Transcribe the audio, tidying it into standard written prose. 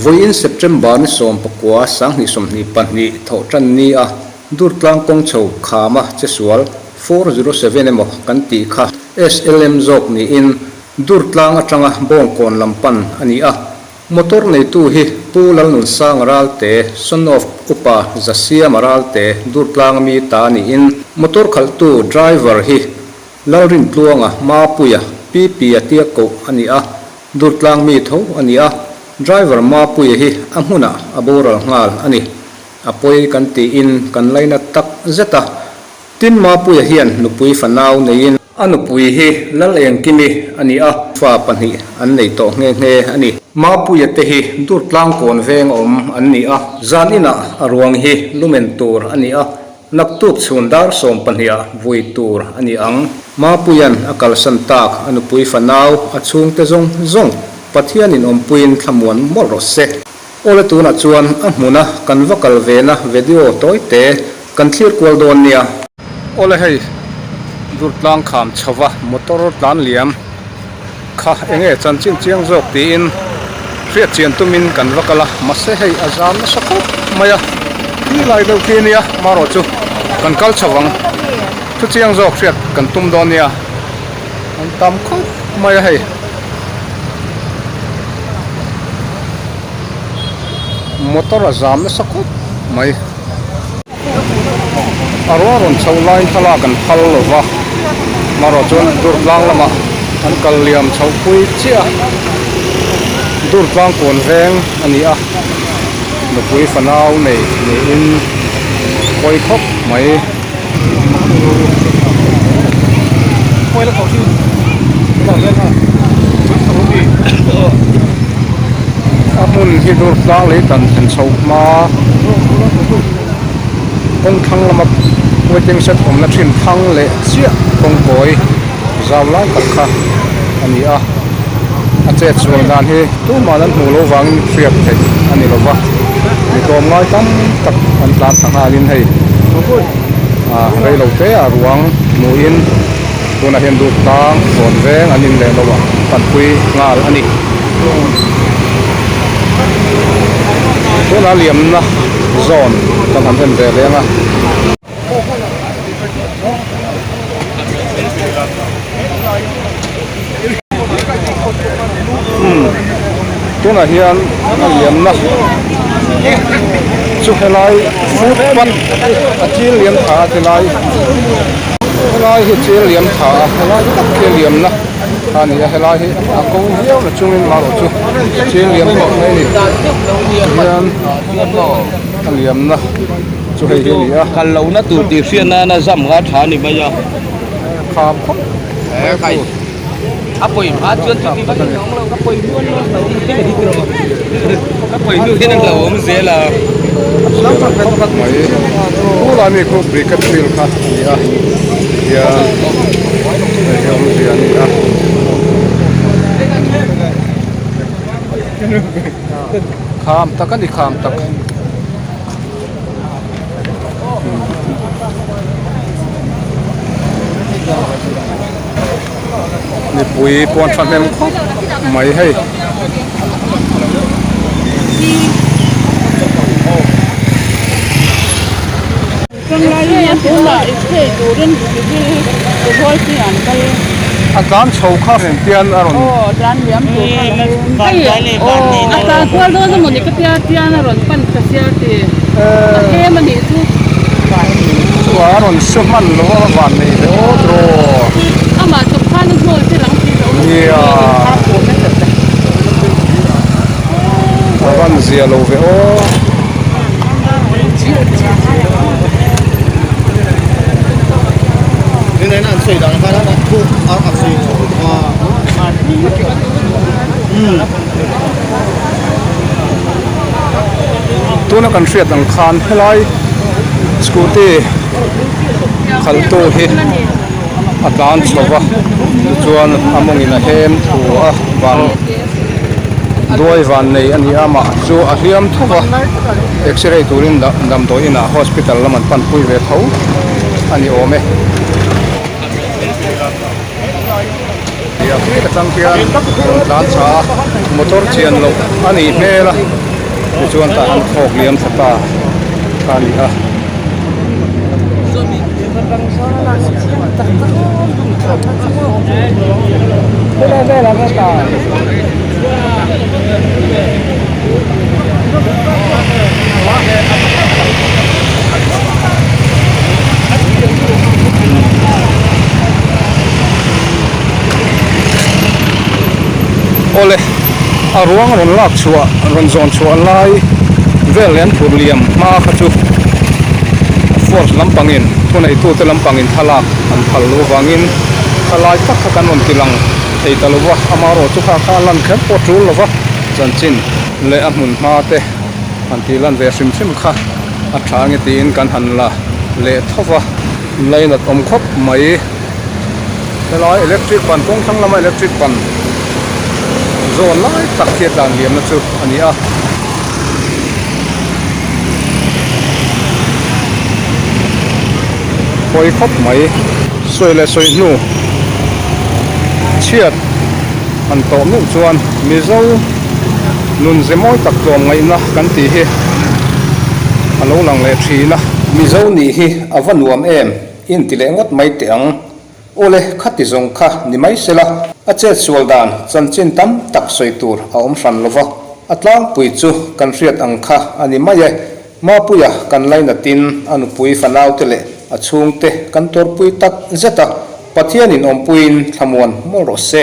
Vawiin September ni 19 2022 thawhtan ni a Durtlang kawng chho khama chesual 407 emaw kan tih kha SLM zawk niin Durtlang atanga Bawngkawn lam pan a ni a. Motor neitu hi Pu Lalnunsanga Ralte, son of Upa Zasiama Ralte, Durtlanga mi ta niin motor khalhtu, driver, hi Lalrintluanga Mapuia, Pipi-a tia koh a ni a, Durtlang mi tho a ni a, driver Mapuia hi a hmunah a boral nghal a ni. A pawi kan tiin kan laina tak zet a, tin Mapuia hian nupui fanau neiin, A nupui hi Lalengkimi a ni a, fa pahnih an nei tawh nghe nghe a ni. Mapuia te hi Durtlang kawn veng awm an ni a, zan inah a ruang hi lumen tur a ni a, Naktuk chhun dar 12 ah vui tur a ni ang. Mapuia'n a kalsan tak a nupui fanau a chhungte zawng zawng Pathianin awmpuiin thlamuan mawlh rawh se. Awle tunah chuan a hmuna kan va kal vena video tawite kan thlir kual dawn nia. Awle hei Durtlang kham chhova motor tlan liam kha enge chanchin chiang zawk tiin hriat chian tumin kan va kal a, mahse hei a zam nasa khawp mai a, khi lai deuh khi ania marawh chu kan kal chho ang, thu chiang zawk hriat kan tum dawn nia, an tam khawp mai a hei. Motor a zam nasa khawp mai. A rual rawn chho laiin thlalak an phal lo va, marawh chuan Durtlang lamah an kal liam chhoh pui chiah a, Durtlang kawn veng a ni a, nupui fanau nei niin pawi khawp mai. A hmun hi Durtlang lei tan thlen chho hma kawng thlang lama waiting shed awmna thin thlang leh chiah kawngkawi zau lai tak kha a ni a, a chet sual dan hi tumah an hmuh loh vangin hriat theih a ni lova, mi tlawm ngai tam tak an tlan thla nghalin hei ah rei lo te ah ruang hmuhin tunah hian Duhtlang kawn veng an in leh lo ah panpui nghal a ni. Tunah liamna zawn kan han en ve leng a. Tunah hian a liamna chu helai footpath a thil liam tha a tilai helai hi thil liam tha a helai tak khi a liamna a ni a helai hi a ko viau na chungin marawh chu thil liam tawh mai a ni tihian a liamna chu hei hi a ni a. Kal lohna tur tih hriat nana zam kha tha a ni mai a. Kham khawp mai a chu. A pawi hma chuan chuti vak in awm lo ka pawi hnu an lo hlauhawm ka pawi hnu hian an hlauhawm zel a. Khawp mai tunah mi khu briquette field kha a ni a tihian hei hi awmzia a ni a. Kham tak a ni kham tak. Mipui pawn thahnem khawp mai hei. A tlan chho kha reng tian a rawn Chua a rawn su hman lo a van nei ve aw tiraw. Nia a van zia lo ve aw. Tuna kan hriat ang khan helai scooty khalhtu hi a tlan chho va tichuan a mawngin a hem thu a van duai van nei a ni a mah chu a hliam tho va x-ray turin damdawi inah hospital lam an panpui ve tho a ni awm e. Tia hriat atang hian rawn tlan chha a motor chian loh a nih hmel a. Tichuan tah han thlawk liam thla ta kha a ni a. Awle, a ruang rawn lak chhuah, rawn zawn chhuah lai vel leh an phur liam hma kha chu force lampangin thuneitute lampangin thlalak an phal loh avangin thalai tak kha kan rawn ti lang thei ta lo va, amaherawh chu kha kha a lan kher pawh a tul lo va, chanchin leh a hmun hma te han tih lan ve hrim hrim kha a tha nge tiin kan han la leh tho va. Lainat awm khawp mai. Helai electric ban kawng thlang lama electric ban zawn lai tak hi a tlan liamna chu a ni a. Pawi khawp mai. Sawi leh sawi hnu chhiat han tawh meuh chuan Mizo nun ze mawi tak tlawm ngaihna kan tih hi a lo lang leh thin a. Mizo nih hi a va nuam em? Inti leh ngawt mai teh ang. Awle, khati zawng kha ni mai sela, a chet sual dan chanchin tam tak sawi tur a awm hran lo va, a tlangpui chu kan hriat ang kha a ni mai e. Mapuia kan lainatin a nupui fanaute leh a chhungte kan tuarpui tak zet a, Pathianin awmpuiin thlamuan mawlh rawh se.